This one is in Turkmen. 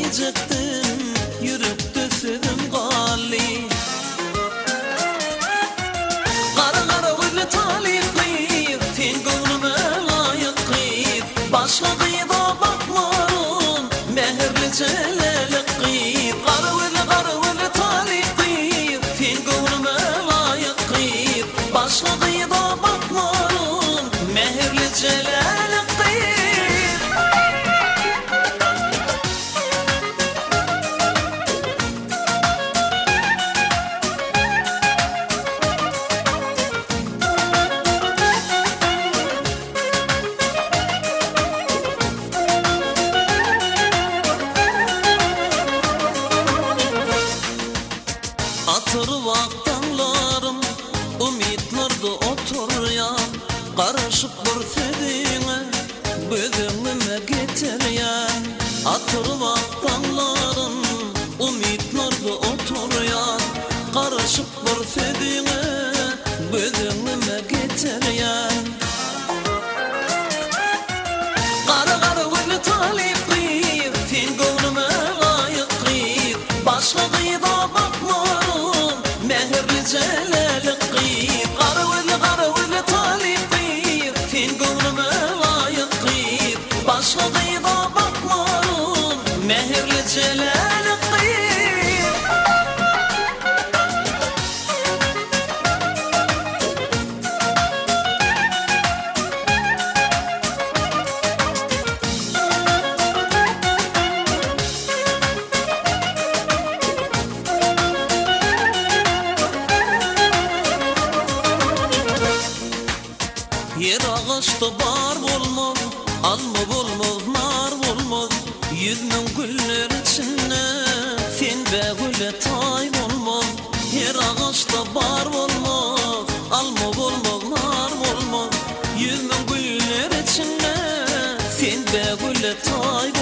Diýjekdim, ýürekde sözüm galdy. Gara gara gözli talyp gyz, sen göwnüme laýyk gyz. Başga gyza bakmaryn, mähirli jelelik gyz. Gara gözli gara gözli talyp gyz, sen göwnüme laýyk gyz. Başga gyza bakmaryn, mähirli jelelik gyz. Atyr wagtaňlarym umytlarda oturýan, Garaşyp bir sözüňe göz öňüme getirýän. Atyr wagtaňlarym umytlarda oturýan, Garaşyp bir sözüňe göz öňüme getirýän. Gara gara gözli talyp gyz, sen göwnüme laýyk gyz. Başga gyza bakmaryn, mähirli jelelik gyz. Gara gözli gara gözli talyp gyz, sen göwnüme laýyk gyz. Başga gyza bakmaryn, mähirli jelelik gyz. Ýer agaçda bar bolmaz, alma bolmaz, nar bolmaz, 100.000 güller içinde sen bägüle taý bolmaz. Her agaçda bar bolmaz, alma bolmaz, nar bolmaz, 100.000 güller içinde sen bägüle taý.